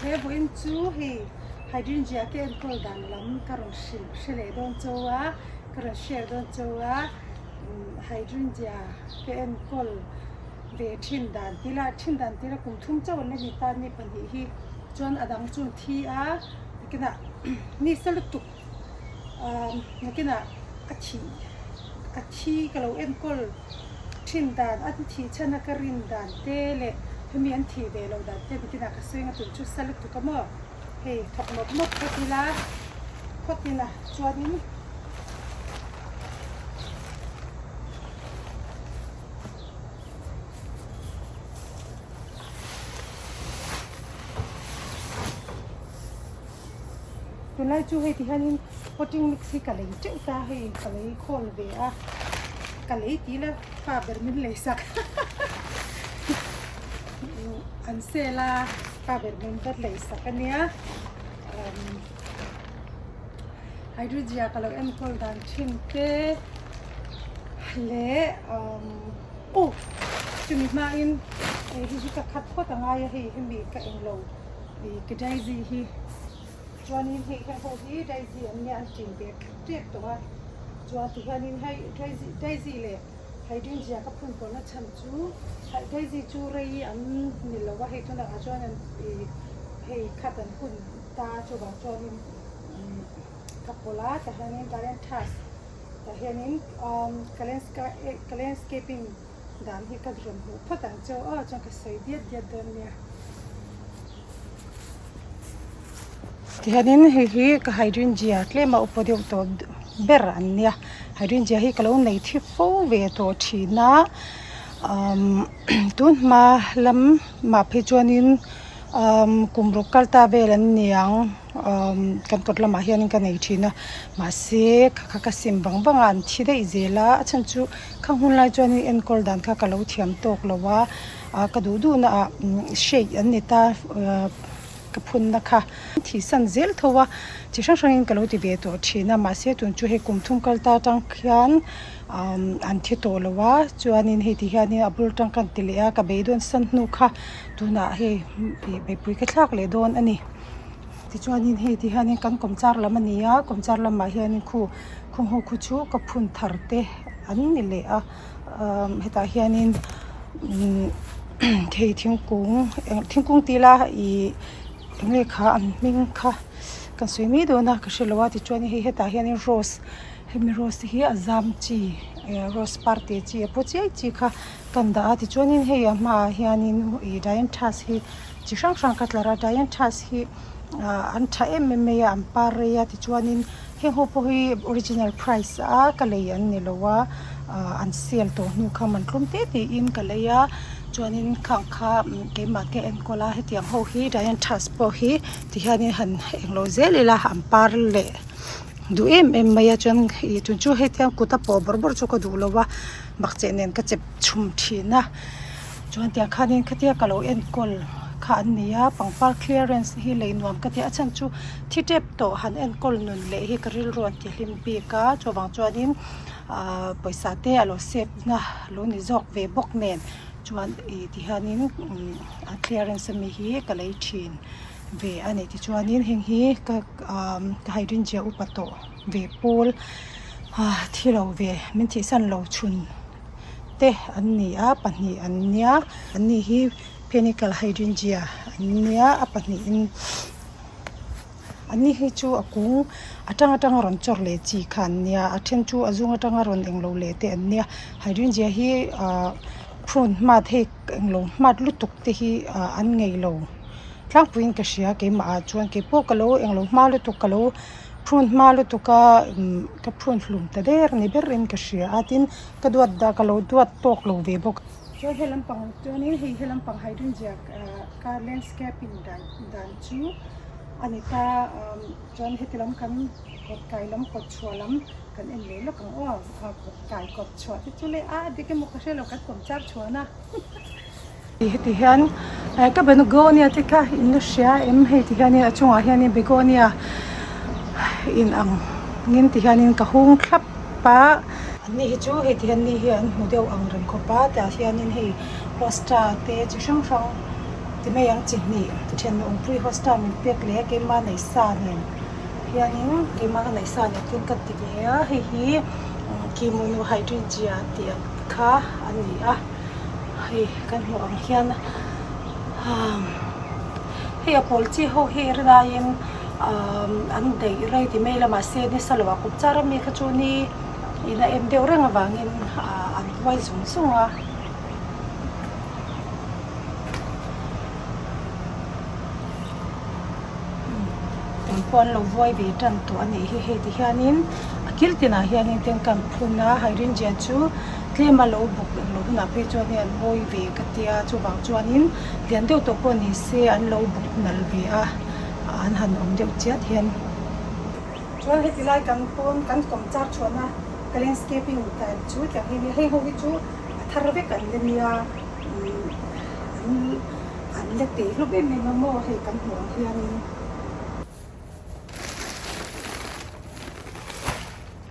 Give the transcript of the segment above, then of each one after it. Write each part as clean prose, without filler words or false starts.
He vawiin chu hei Hydrangea te enkawl dan lam ka rawn hrilh hre leh dawn chauh a, ka rawn share dawn chauh a, Hydrangea te enkawl ve thin dan tila thin dan tila kum thum chauh an la ni ta ni pahnih hi chuan a dang chu an thi a, nakinah nisa lutuk nakinah a thih a thi ka lo enkawl thin dan an thih chhan a ka rin dan te leh hemi an thih ve loh dan te nakinah ka sawi anga tun chu sa lutuk a maw hei thawk mawp mawp phawt ila phawt ila chuanin. Tunlai chu hei ti hianin potting mix hi ka lei teuh ta hei ka lei khawl ve a ka lei tih la fa ber min lei sak an sale a fa ber min va lei sak ania hydrogia ka lo enkawl dan thin te leh aw chumi hmain hei hi ka khat phawt a ngai a hei hemi ka englo. Ih ka daisy hi chuanin hei heng ho hi daisy an nia an ṭin ve ṭep tawh a chuan tihianin hei daisy daisy leh hydrangea ka phun tawhna chhan chu daisy chu rei an ni lo a hei tunah ah chuan an ih hei khat an hun ta chuvang chuanin umm ka pawlh a tahianin dianthus tahianin umm ka landscaping Dan hi ka rawn hmuh phawt ang che aw chuan ka sawi diat diat dawn nia. Tihianin hei hi ka hydrangea tlem a upa deuh tawh ber an nia hydrangea hi ka lo nei thi fo ve tawh thin a umm tun hma lam mah phei chuanin umm kum ruk kal ta vel an niang. Umm kan kawt lamah hianin ka nei thin a mahse kha kha ka sim vang vang a an thi daih zel a a chhan chu khang hun lai chuanin enkawl dan kha ka lo thiam tawk lo a ah ka duh duh naah shade an ni ta ah ka phunna kha thih san zel tho a chi hrang hrangin ka lo ti ve tawh thin a mahse tun chu hei kum thum kal ta atang khian umm an thi tawh lo a chuanin hei ti hianin a bul atang ka ti leh a ka beidawn san hnu kha tunah hei beihpui ka thlak leh dawn a ni. Tichuanin hei ti hianin kan kawmchar lam a ni a kawmchar lamah hianin khu khawng ho khu chu ka phun thar te an ni leh a umm hetah hianin umm thei thingkung eng thingkung tih ila ihh eng nge kha an hming kha kan sawi mai dawn a ka hre lo a tichuanin hei hetah hianin rose hemi rose te hi a zam chi eh rose par te chi a paw chiai chi kha kan dah a tichuanin hei a hmaah hianin ih dianthus hi. Chi hrang hrang ka tlar a dianthus hi ah an tha em em mai a an par rei a tichuanin heng ho pawh hi original price a ka lei an ni lo a ah an sale tawh hnu kha man tlawm te te in ka lei a chuanin khang kha keimah te enkawl a hetiang ho hi dianthus pawh hi tihianin han englo zel ila an par leh duh em em mai a chuan ih tun chu hetiang kut a pawh bawrh bawrh chu ka duh lo a bakcheh nen ka chep chhum thin a. Chuan tiang khanin khatia ka lo enkawl kha an ni a pangpar clearance hi lei nuam ka ti a a chhan chu thi tep tawh han enkawl nun leh hi ka rilru an ti hlim bik a chuvang chuanin ahh pawisa te a lo save na lo ni zawk ve bawk nen chuan ih ti hianin a clearance ami hi ka lei thin ve a ni tichuanin heng hi ka ahh ka hydrangea upa tawh ve pawl ah thi lo ve min thihsan lo chhun. te an ni a pahnih an nia an ni hi panicle hydrangea an nia a pahnihin an ni hi chu a kung atang atanga rawn chawr leh chi kha an nia a then chu a zung atanga rawn englo leh te an nia hydrangea hi ahh prune hmat hei englo hmat lutuk te hi ah an ngeilo tlangpuiin ka hria keimah ah chuan keipawh ka lo englo hma lutuk ka lo. Phun hma lutuk a ka phun hlum ta der ni berin ka hria a tin ka duat dah ka lo duat tawk lo ve bawk. Chuan he lampang chuanin hei he lampang hydrangea ka landscaping dan dan chu a ni ta chuan heti lam kan kawt kai lam kawt chhuah lam kan en leh lawk ang aw kawt kai kawt chhuah te chu le a dik emaw ka hre lo kan kawm char chhuan a. Heti hian ka begonia te kha in la hria em hei ti hianin a chungah hianin begonia in ang ngin ti hianin ka hung thlap a an ni hi chu hei ti hian ni hi an hmu deuh ang reng khawp a tah hianin hei hosta te chi hrang hrang. ti mai ang chi hnih thenawmpui hostel min pek leh keima neih sa nen hianin keima ka neih sa nen chuan ka ti ve a hei hi kimono hydrangea tih ang kha a ni a hei kan hmuh ang hian hei a pawl chi ho hi rinaiin an daih rei ti mai la mahse nasa lo ah kawp char ami kha chu ni in a em deuh reng avangin an huai zung zung a. Eng pawh an lo vuai ve tan tawh a nih hi hei ti hianin a kil tinah hianin tin kan phun a hydrangea chu tlem a lo buk eng lo hunah phei chuan hei an mawi ve ka tia chuvang chuanin lian deuh tawh pawh ni se an lo buk nalh ve a an han awm deuh chiat hian. Chuan heti lai kan pawn kan kawm char chhuahna ka landscaping dan chu tiang hi a nia hei ho hi chu a thar vek an la nia an an la teh hlawm em em a maw hei kan hmuh ang hianin.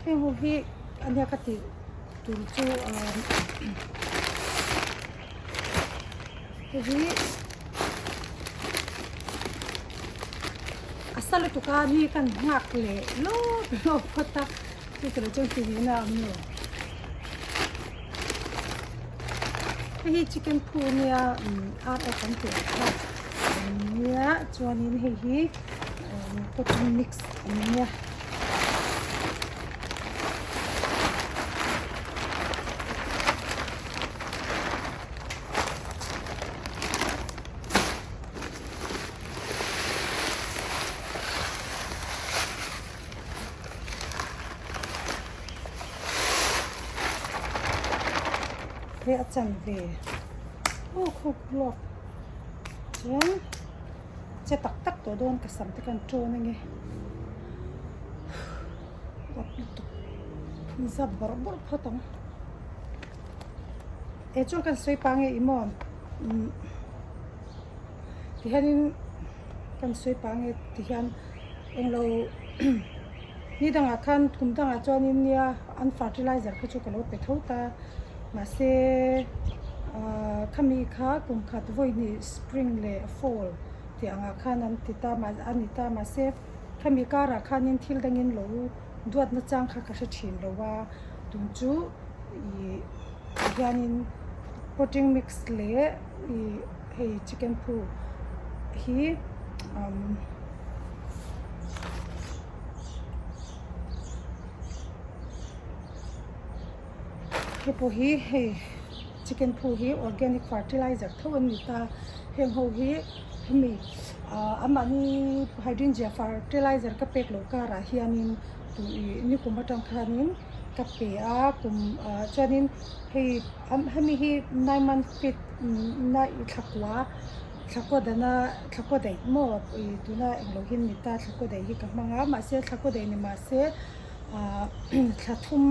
Heng ho hi a nia ka tih tur chu ahh hei hi a sa lutuk a ni kan nghak leh lawp lawp phawt a chu tilo chuan tih nihna a awm lo. Hei hi chicken phu nia ar awk an tih ang kha an nia chuanin hei hi cotton mix an nia. Hei a chan ve aw khaw lawk chuan che tak tak tawh dawn ka sam te khan tawn ange vawt lutuk zap bawrh bawrh phawt ang he chu kan sawi pang nge i maw umm tihianin kan sawi pang nge tihian englo ni dangah khan kum dangah chuanin nia an fertilizer kha chu ka lo pe tho ta mahse ahh khami kha kum khat vawi hnih spring leh fall tih angah khan an ti ta a ni ta mahse khami karah khanin thil dangin lo duat na chang kha ka hre thin lo a tun chu ih hianin potting mix leh ih hei chicken phu hi umm hei pawh hi hei chicken phu hi organic fertilizer tho an ni ta heng ho hi hemi ah anmahni hydrangea fertilizer ka pek loh karah hianin tui nikum atang khanin ka pe a kum ah chuanin hei hemi hi nine month feed thlakua thlakua dana thlakua daih maw ih tuna englo hi an ni ta thlakua daih hi ka hmang a mahse thlakua daih ni mahse ah thla thum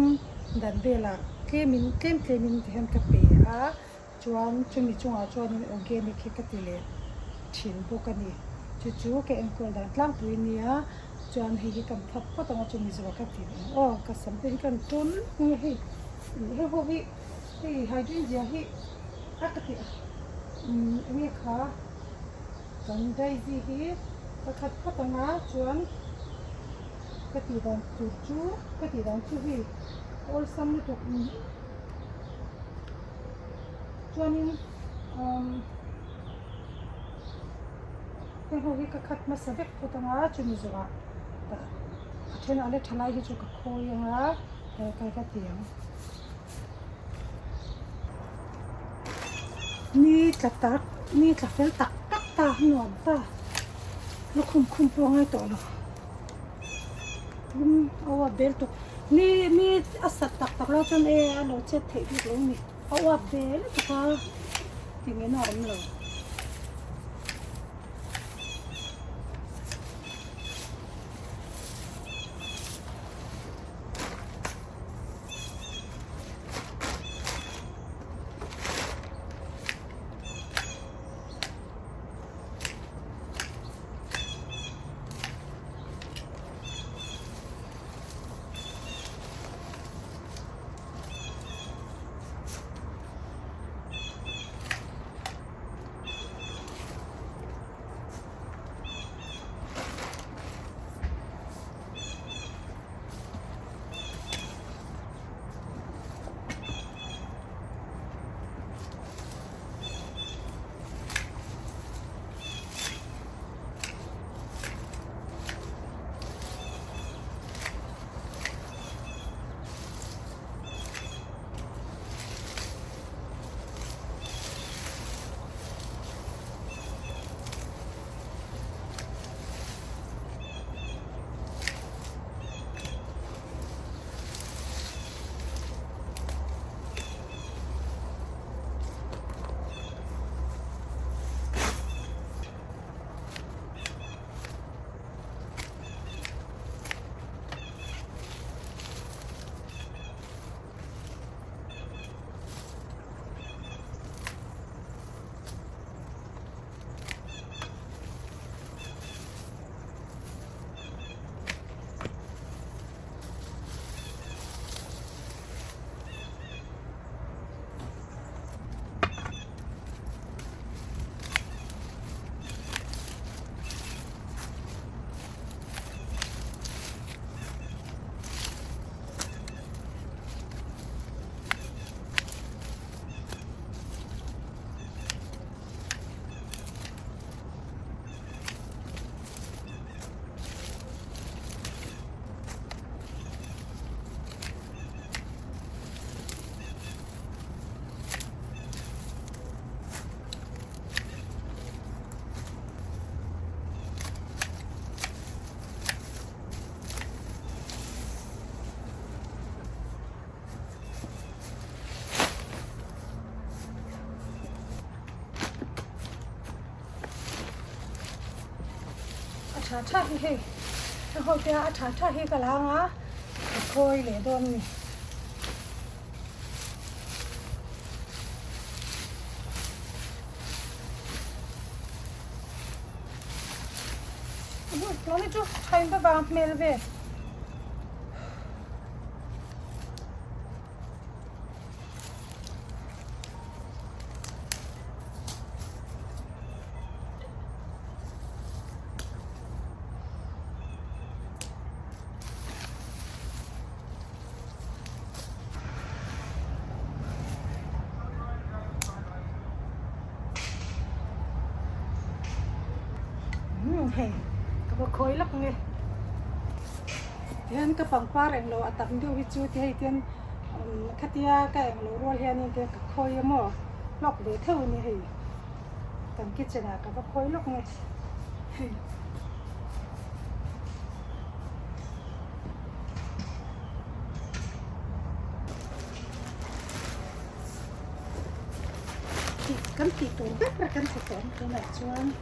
dan velah tlemin tlem tlemin ti hian ka pe a chuan chumi chungah chuanin organic hi ka ti leh thin bawk a ni chu chu ka enkawl dan tlangpui a nia chuan hei hi kan phawt phawt ang a chumi zawh ka ti ang aw ka sam te hi kan tawn nge hei hei ho hi hei hydrangea hi a ka tih umm enge kha kan daisy hi ka khat phawt ang a chuan ka tih dan tur chu ka tih dan chu hei awlsam lutuk chuanin umm heng ho hi ka khat hmasa vek phawt ang a chumi zawhah a then a la tha lai hi chu ka khawi ang a kai ka ti ang ni tla tak ni tla fel tak tak ta nuam ta lukhum khum pawh a ngai tawh lo lum a uap bel tuk ni ni a sat tak tak lai chuan e a lo chet theih bik lo a ni a uap bel tuk a tinge na a awm lo. tha tha hi hei a ho te a tha tha hi ka la anga ka khawi leh dawn a ni. Nangni chu tha in va vang hmel ve. Hei ka va khawi lak nge tihian ka pangpar englo a tam deuh hi chu ti hei tihian khatia ka englo rual hianin tihian ka khawi a maw hlawk ve theuh a ni hei kan kitchen ah ka va khawi lawk nge hei. Kan tih tur ber ber kan ti tawh ang tunah chuan.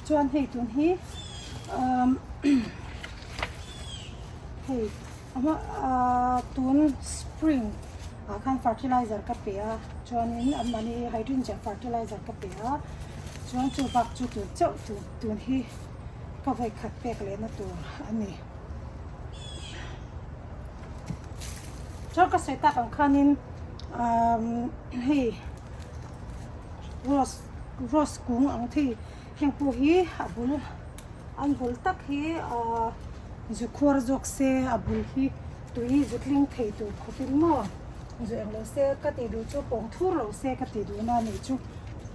Chuan hei tun hi umm hei ahh tun spring ah khan fertilizer ka pe a chuanin an mahni hydrogen fertilizer ka pe a chuan chu bak chu tun chauh tun hi ka vawikhat pek lehna tur a ni. Chuan ka sawi tak ang khanin umm hei rose rose kung ang thei heng pawh hi a bul an bul tak hi ahh zu khuar zawk se a bul hi tui zu tling thei tur khawpin maw zu eng lo se ka tih duh chu pawng thur lo se ka tih duhna a nih chu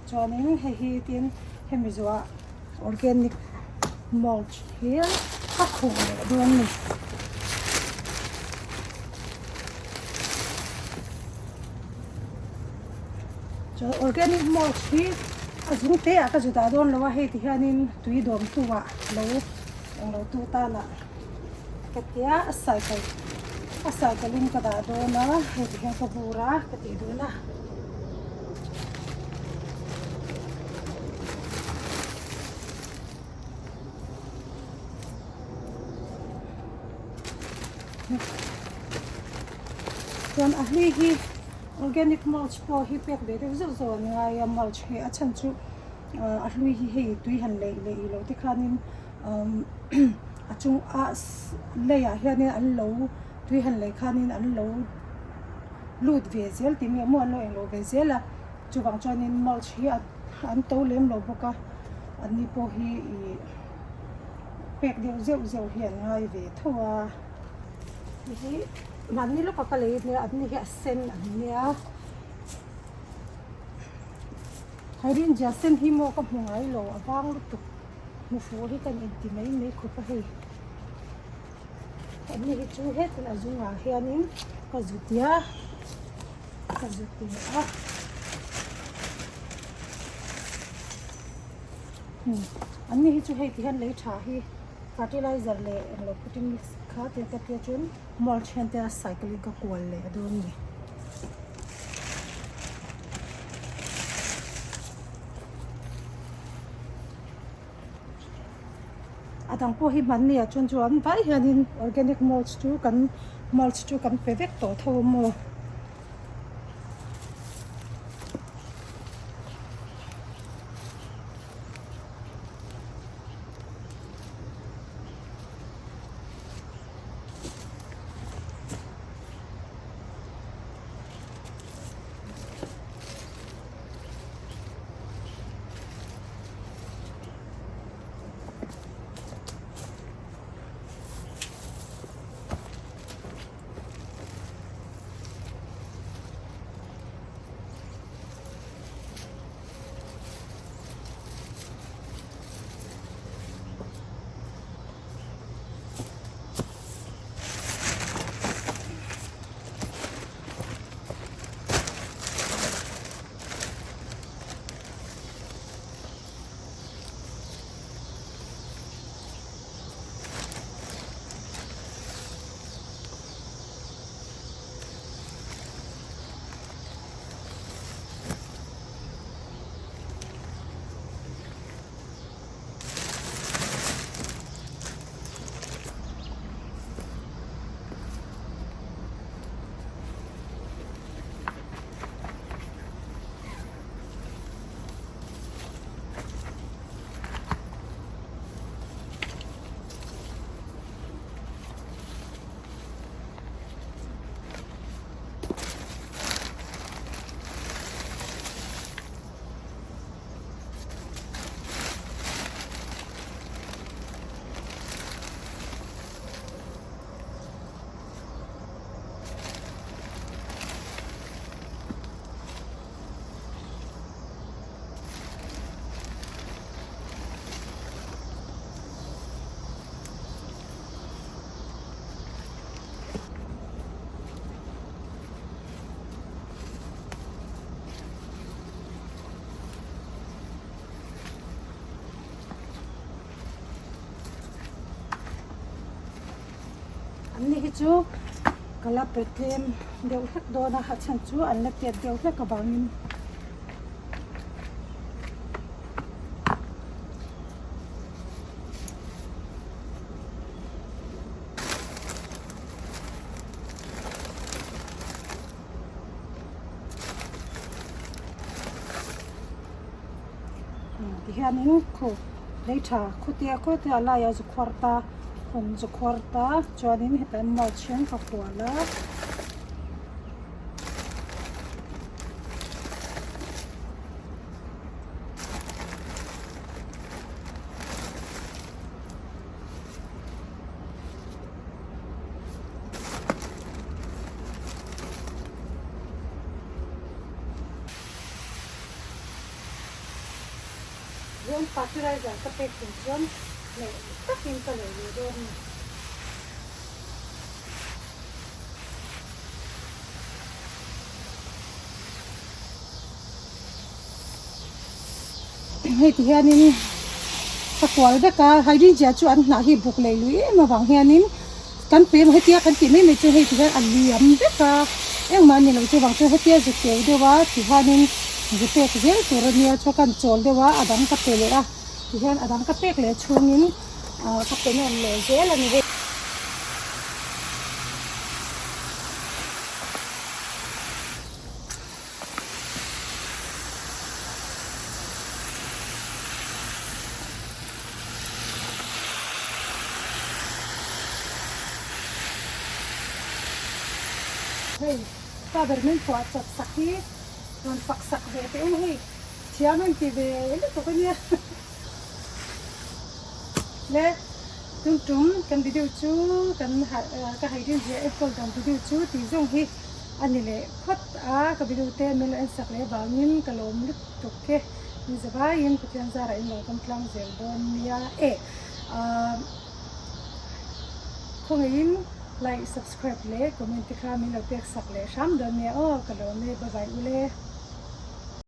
chuanin hei hi tin hemi zawhah organic mulch hi a khuh leh dawn a ni. Chuan organic mulch hi a zung te ah ka zu dah dawn lo a hei ti hianin tui dawm tu ah lo englo tu tan ah ka tia a cycle a cycle in ka dah dawn a hei ti hian ka bur a ka tih dun a. Chuan a hlui hi organic mulch pawh hi pek ve deuh zeuh zeuh an ngai a mulch hi a chhan chu a hlui hi hei tui han leih leh ilo te khanin a chung a leiah hianin an lo tui han lei khanin an lo lut ve zel tih nge maw an lo englo ve zel a chuvang chuanin mulch hi an to lem lo bawk a an ni pawh hi ih pek deuh zeuh zeuh hi an ngai ve tho a hei hi mahni lawka ka lei nia an ni hi a sen an nia hydrangea sen hi maw ka hmu ngai lo a vang lutuk hmu fuh hi kan inti mai mai khawp a hei. Ani hi chu hetin a zungah hianin ka zut a ka zut leh a an ni hi chu hei ti hian lei tha hi fertilizer leh englo putting mix kha tia ka tia chuan mual then te a cycle in ka kual leh dawn a ni. A dang pawh hi hmanni ah chuan chuan vai hianin organic mulch chu kan mulch chu kan pe vek tawh tho a maw. hi chu ka la pe tlem deuh hlek dawn a, a chhan chu an la tiat deuh hlek avangin. Tihianin khu lei tha khutia khutia laiah zu khuar ta hawn zu khuar ta chuanin hetah mulch hian ka kual a. Chuan fertilizer ka pek tum chuan hneh takin ka lei leh dawn a ni. Hei ti hianin ka kual vek a, hydrangea chu an hnah hi buk lei lui em avang hianin kan pem hetia kan tih mai mai chu hei ti hian a liam vek a, engmah a ni lo chuvang chuan hetia zu keu deuh a ti hianin zu pek zel tur a nia chuan kan chawl deuh a a dang ka pe leh a ti hian a dang ka pek leh chhungin ah ka pe nawn leh zel a ni hei. Hei pa ber min phuah chawp sak hi rawn fak sak ve teh u hei thiam an ti ve lutuk a nia le tum tum kan video chu kan ka haidin ziah enkawl dan video chu tih zawng hi. A ni leh phawt a, ka video te min lo en sak leh avangin ka lawm lutuk e. Ni zavaiin Pathian zarah in lo dam tlang zel dawn nia e. Ahh khawngaihin like, subscribe leh comment te kha min lo pek sak leh hram dawn nia aw, ka lawm e, bye bye ule.